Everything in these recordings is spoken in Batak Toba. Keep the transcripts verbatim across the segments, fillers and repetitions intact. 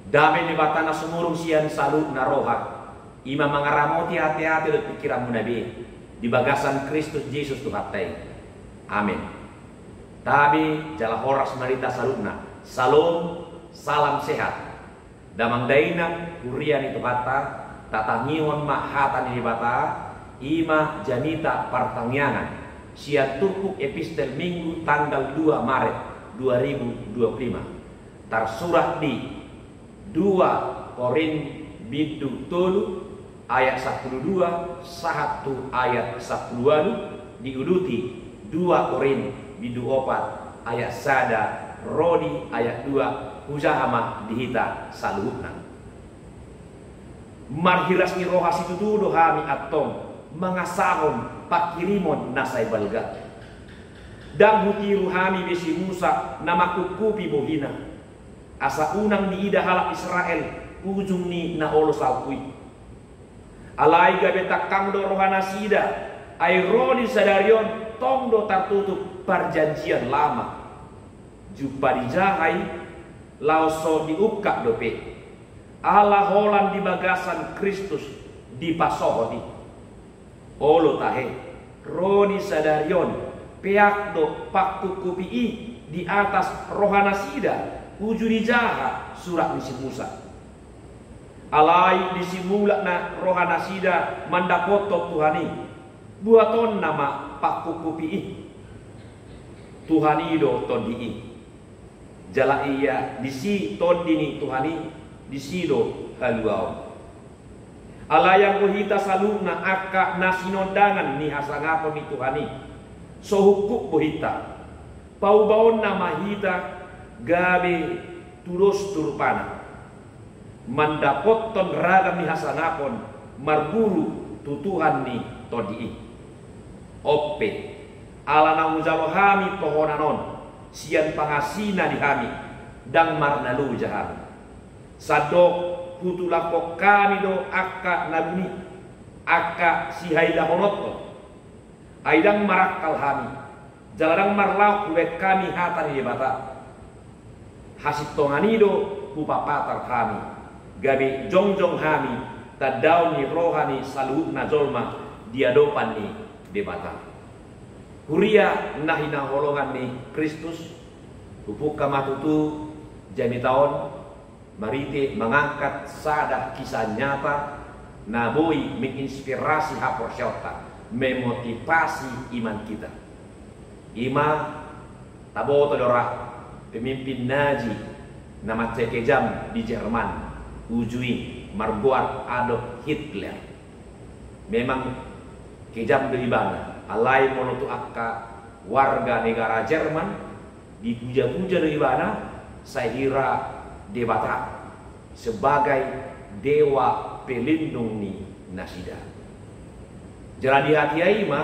Dame ni Debata na sumurung sian saluhutna roha, i ma mangaramoti ateate dohot pingkiranmuna be di bagasan Kristus Jesus Tuhanta i. Amen. Tabe jala horas ma di hita saluhutna. Syalom, salam sehat. Damang dainang, huria ni Tuhanta, tatangihon ma hata ni Debata, i ma jamita partangiangan sian turpuk epistel Minggu tanggal dua Maret dua ribu dua puluh lima. Tarsurat di dua Korint bindu tolu ayat sampulu dua sahat tu ayat sampulu ualu, diuduti dua Korint bindu opat ayat sada ro di ayat dua, hujaha ma di hita saluhutna. Marhiras ni roha situtu do hami antong mangasahon panghirimon na sai balga. Ndang hutiru hami be si Musa na mangkuphupi bohina, asa unang diida halak Israel ujung ni na olo salpu i. Alai gabe tangkang do rohanasida, ai ro di sadari on tong do tartutup parjanjian lama. Jumpa dijaha i, laos so diungkap dope, ala holan di bagasan Kristus dipasohot i. Olo tahe, ro di sadari on peak do pangkuphupi i di atas rohanasida, uju dijaha surat ni si Musa. Alai di si mulakna rohanasida mandapothon Tuhan i, buatonna ma pangkuphupi i. Tuhan i do tondi i. Jala ia disi tondi ni Tuhan i, disi do haluaon. Alai anggo hita saluhutna angka na sinondangan ni hasangapon ni Tuhan i, so hungkup bohinta, paubaonna ma hita gabe tudos tu rupana, mandapothon ragam ni hasangapon marguru tu Tuhan ni tondi i. On pe, ala na hujalo hami tohonan on sian pangasina di hami, ndang marnaloja hami. Sandok hutulakhon hami do angka na buni, angka sihailahononhon. Ai ndang marangkal hami, jala ndang marlaok hubaen hami hata ni Debata. Hasintongan i do hupapatar hami, gabe jongjong hami tandaon ni roha ni saluhutna jolma di adopan ni Debata. Huria na hinaholongan ni Kristus, hupungka ma tutu jamita on marhite mangangkat sada kisah nyata na boi menginspirasi haporseaonta, memotivasi iman kita. I ma, taboto do ra, pemimpin Nazi na mansai kejam di Jerman, uju i margoar Adolf Hitler. Memang kejam do ibana, alai molo tu angka warga negara Jerman, dipuja-puja do ibana sai hira debata, sebagai dewa pelindung ni nasida. Jala di hatiha i ma,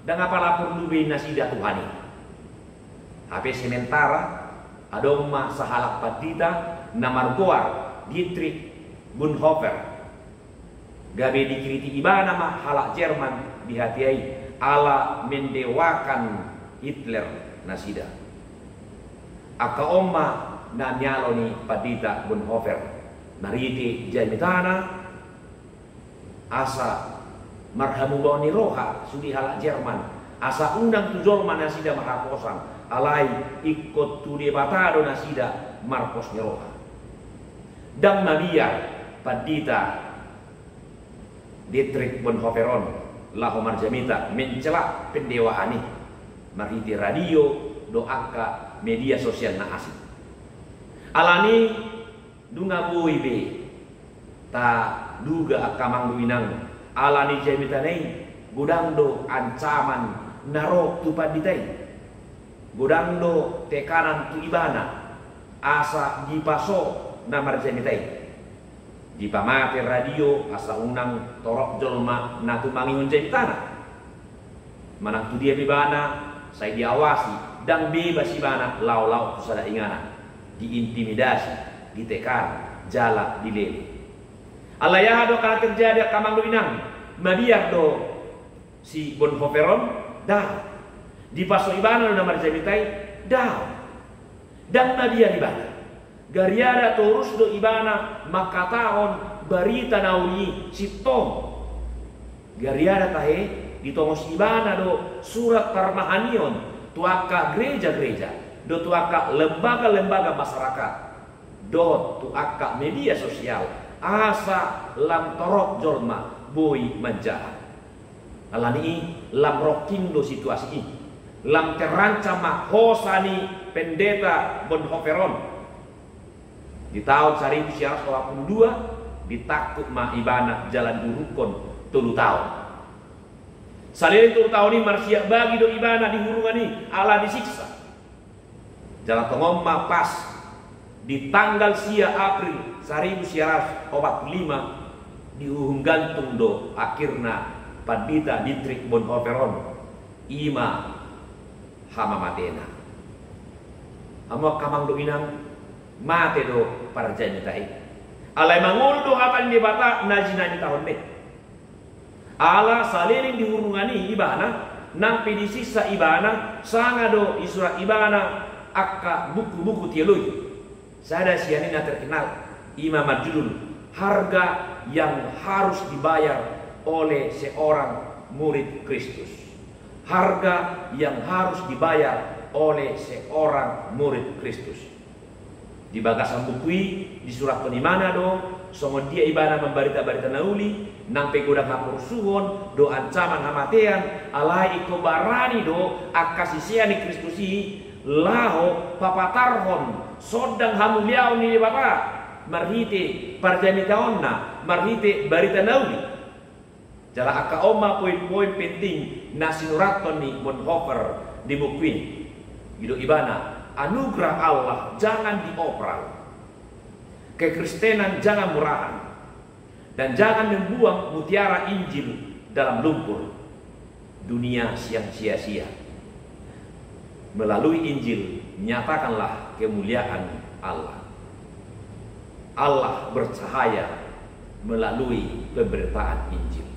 ndang apala porlu be nasida Tuhan i. Hape sementara, adong ma sahalak pandita na margoar Dietrich Bonhoeffer. Gabe dikritik ibana ma halak Jerman di hatiha i, ala mendewakan Hitler nasida. Angka on ma na nialo ni pandita Bonhoeffer marhite jamitana, asa marhamubaon ni roha sude halak Jerman, asa unang tu jolma nasida marhaposan, alai ingkon tu Debata do nasida marpos ni roha. Ndang mabiar pandita Dietrich Bonhoeffer on laho marjamita mencela pendewaan i marhite radio dohot angka media sosial na asing. Alani i, nunga boi be taduga angka amang dohot inang, ala ni jamitana i godang do ancaman na ro tu pandita i. Godang do tekanan tu ibana asa dipaso na marjamita i. Dipamate radio asa unang torop jolma na tumangihon jamitana. Manang tu dia pe ibana sai diawasi, ndang bebas ibana laho-laho tu sada inganan, diintimidasi, ditekan, jala dilele. Alai aha do angka na terjadi angka amang dohot inang? Mabiar do si Bonhoeffer on? Daong. Dipaso ibana do na marjamita i? Daong. Ndang mabiar ibana. Gariada torus do ibana mangkatahon barita na uli i sintong. Gariada tahe ditongos ibana do surat parmahanion tu angka gereja-gereja dohot tu angka lembaga-lembaga masyarakat dohot tu angka media sosial, asa lam torop jolma boi manjaha. Alani i lam rongking do situasi i. Lam terancam ma hosa ni Pendeta Bonhoeffer on. Di taon saribu sia ratus opat pulu dua ditangkup ma ibana jala diurukkon tolu taon. Saleleng tolu taon i marsiap bagi do ibana di hurungan i ala disiksa. Jala tongon ma pas di tanggal sia April saribu sia ratus opat pulu lima diuhum gantung do akhirna Pandita Dietrich Bonhoeffer on, i ma hamamatena. Hamu angka amang dohot inang, mate do parjamita i. Alai mangolu do hata ni Debata na jinamita on be. Ala saleleng di hurungan i ibana, nang pe disiksa ibana, sanga do disurat ibana angka buku-buku teologi. Sada sian i na terkenal, i ma marjudul Harga yang Harus Dibayar oleh Seorang Murid Kristus. Harga yang harus dibayar oleh seorang murid Kristus. Di bagasan buku i disurathon ibana do songon dia ibana mambarita barita na uli, nang pe godang haporsuhon dohot ancaman hamatean, alai ingkon barani do angka sisean ni Kristus i laho papatarhon sondang hamuliaon ni Debata marhite parjamitaonna, marhite barita na uli. Jala angka on ma poin-poin penting na sinurathon ni Bonhoeffer di buku i. Didok ibana, anugerah Allah jangan diopral, kekristenan jangan murahan, dan jangan membuang mutiara Injil dalam lumpur dunia yang sia-sia. Melalui Injil, nyatakanlah kemuliaan Allah. Allah bercahaya melalui pemberitaan Injil.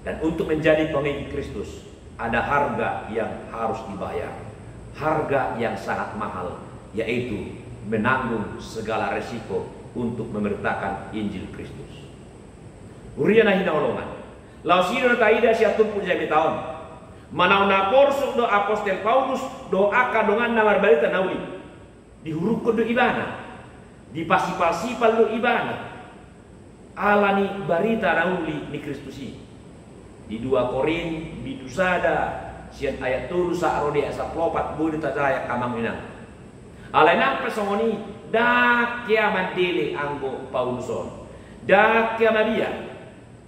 Dan untuk menjadi pengikut Kristus, ada harga yang harus dibayar. Harga yang sangat mahal, yaitu menanggung segala resiko untuk memberitakan Injil Kristus. Huria na hinaholongan, laos i do na taida sian turpuk jamita on. Manaon na porsuk do Apostel Paulus dohot angka donganna marbarita na uli. Dihurukkon do ibana, dipasipal-sipal do ibana ala ni barita na uli ni Kristus i. Di dua Korint bindu sada sian ayat tolu sahat ro di ayat sampulu opat boi do tajaha i angka amang inang. Alai nang pe songon i, ndang hea mandele anggo Paulus on. Ndang hea mabiar.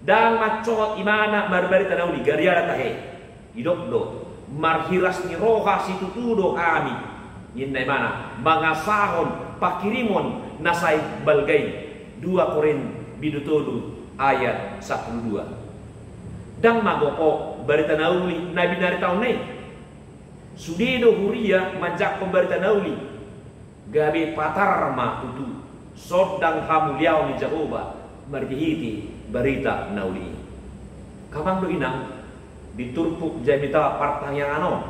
Ndang mansohot ibana marbarita na uli, gariada tahe. Didok do, marhiras ni roha situtu do hami, ninna ibana, mangasahon pangkirimon na sai balga i. Dua Korint bindu tolu ayat sampulu dua. Ndang magopo barita na uli na binaritahonna i. Sude do huria manjangkon barita na uli. Gabe patar ma tutu sondang hamuliaon ni Jahowa marhitehite barita na uli i. Angka amang dohot inang, di turpuk jamita partangiangan on,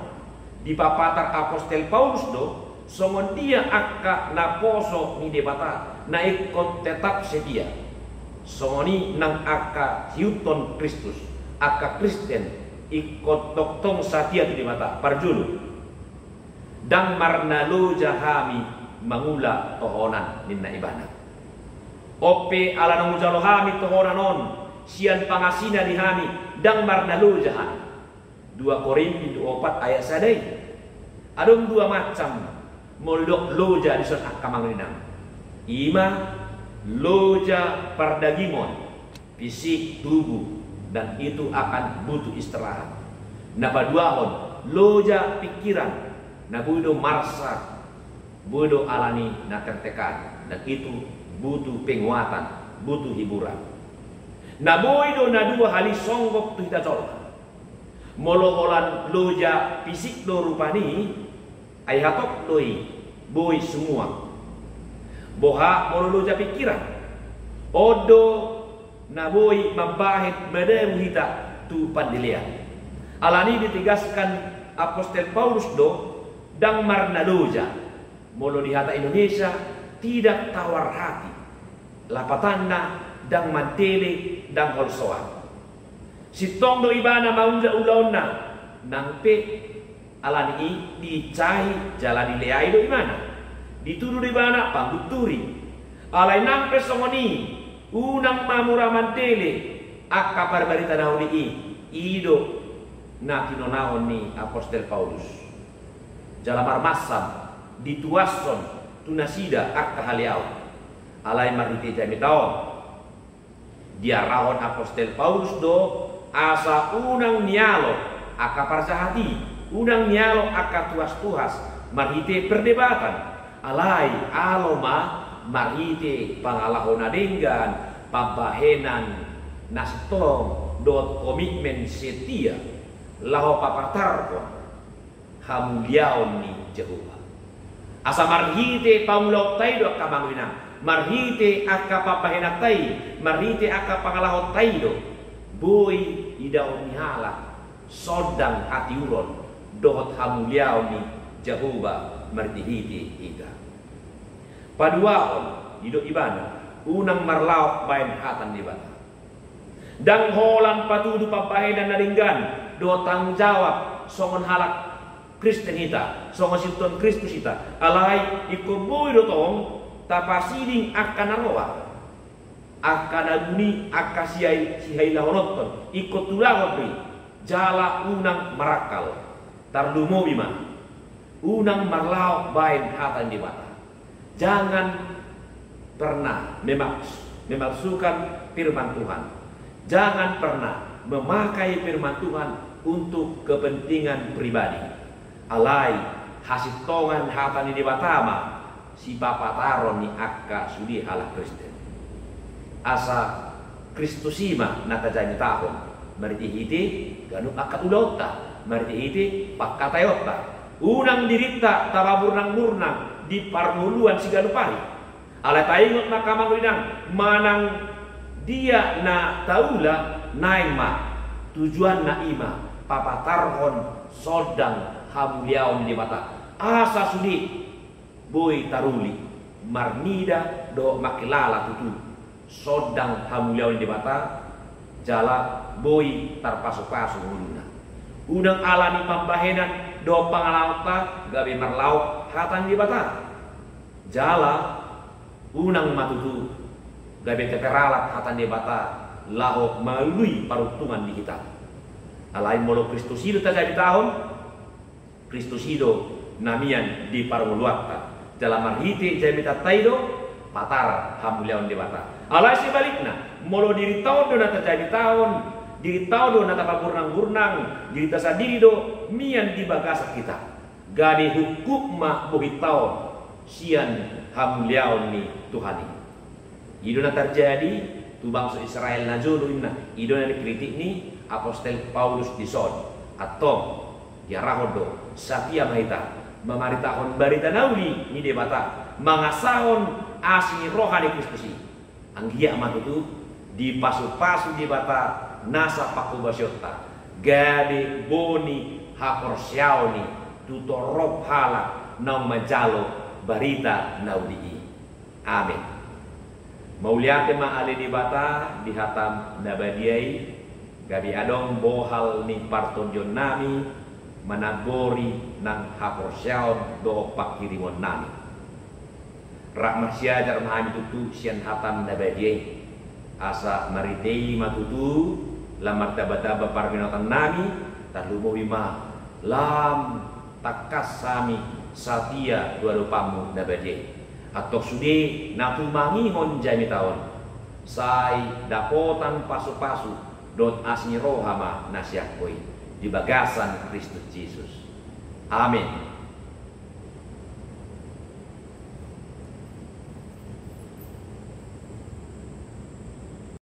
dipapatar Apostel Paulus do songon dia angka naposo ni Debata na ingkon tetap setia. Songon i nang angka siihuthon Kristus, angka Kristen ingkon tongtong satia tu Debata. Parjolo, ndang marnaloja hami mangula tohonan, ninna ibana. On pe ala naung hujalo hami tohonan on sian pangasina di hami, ndang marnaloja hami. Dua Korint bindu opat ayat sada i. Adong dua macam molo didok loja dison angka amang dohot inang. I ma loja pardagingon, fisik, tubuh, dan itu akan butuh istirahat. Na paduahon, loja pingkiran, na boi do marsak, boi do alani na tertekan, dan itu butuh penguatan, butuh hiburan. Na boi do na dua hal i songgop tu hita jolma. Molo holan loja fisik do rupani, ai hatop do i, boi sumuang. Boha molo loja pingkiran? On do na boi mambahen madabu hita tu pandelean. Alani i ditegaskan Apostel Paulus do, ndang marnaloja. Molo di hata Indonesia, tidak tawar hati, lapatanna ndang mandele, ndang holsoan. Sintong do ibana maula ulaonna, nang pe alani i diinsahi jala dileai do ibana. Ditudu do ibana panggunturi. Alai nang pe songon i, unang ma mura mandele angka parbarita na uli i. I do na tinonahon ni apostel Paulus. Jala marmansam dituashon tu nasida angka haleaon. Alai marhite jamita on, diarahon apostel Paulus do asa unang nialo angka parjahat i, unang nialo angka tuhastuhas marhite perdebatan. Alai alo ma marhite pangalaho na denggan, pambahenan na sintong dohot komitmen setia laho papatarhon hamuliaon ni Jahowa. Asa marhite pangulaonta i do angka amang inang, marhite angka pambahenanta i, marhite angka pangalahonta i do boi idaon ni halak sondang hatiuron dohot hamuliaon ni Jahowa marhitehite hita. Paduahon, didok ibana, unang marlaok baen hata ni Debata. Ndang holan patudu pambahenan na denggan dohot tanggung jawab songon halak Kristen hita, songon sihuthon Kristus hita. Alai ingkon boi do tong tapasiding angka na roa, angka na buni, angka sihai, sihailahononhon, ingkon tulahon do i, jala unang marangkal. Tarlumobi ma, unang marlaok baen hata ni Debata. Jangan pernah memaks-, memalsukan firman Tuhan. Jangan pernah memakai firman Tuhan untuk kepentingan pribadi. Alai hasintongan hata ni Debata ma sipapataron ni angka sude halak Kristen. Asa Kristus i ma na tajamitahon marhitehite ganup angka ulaonta, marhitehite pangkataionta. Unang dirinta tapaburnangburnang di parngoluan siganup ari. Alai taingot ma angka amang inang, manang dia na taula, naeng ma, tujuanna i ma papatarhon sondang hamuliaon ni Debata. Asa sude boi taruli marnida dohot mangkilala tutu sondang hamuliaon ni Debata, jala boi tarpasupasu ngoluna. Unang alani pambahenan dohot pangalahonta gabe marlaok hata ni Debata. Jala unang ma tutu gabe taperalat hata ni Debata laho malului paruntungan di hita. Alai molo Kristus i do tajamitahon, Kristus i do na mian di parngoluanta, jala marhite jamitanta i do patar hamuliaon Debata. Alai sebalikna, molo dirinta on do na tajamitahon, dirinta on do na tapaburnangburnang, dirinta sandiri do mian di bagasan hita. Gabe hungkup ma bohinta on sian hamuliaon ni Tuhan i. I do na tarjadi tu bangso Israel na jolo inna, i do na dikritik ni apostel Paulus dison. Antong, diarahon do, satia ma hita mamaritahon barita na uli ni Debata, mangasahon asi ni roha ni Kristus i. Anggiat ma tutu dipasupasu Debata nasa panghobasionta, gabe boni haporseaon i tu torop halak naung manjalo barita na uli i. Amen. Mauliate ma ale Debata di hataM na badia i, gabe adong bohal ni partondionnami manambori nang haporseaon dohot panghirimonnami. Rap marsiajar ma hami tutu sian hataM na badia i, asa marhite i ma tutu lam martamba-tamba parbinoatonnami, tarlumobi ma lam tangkas hami satia tu adopanMu na badia i. Antong sude na tumangihon jamita on, sai dapotan pasu-pasu dohot asi ni roha ma na sian Ho i di bagasan Kristus Jesus. Amen.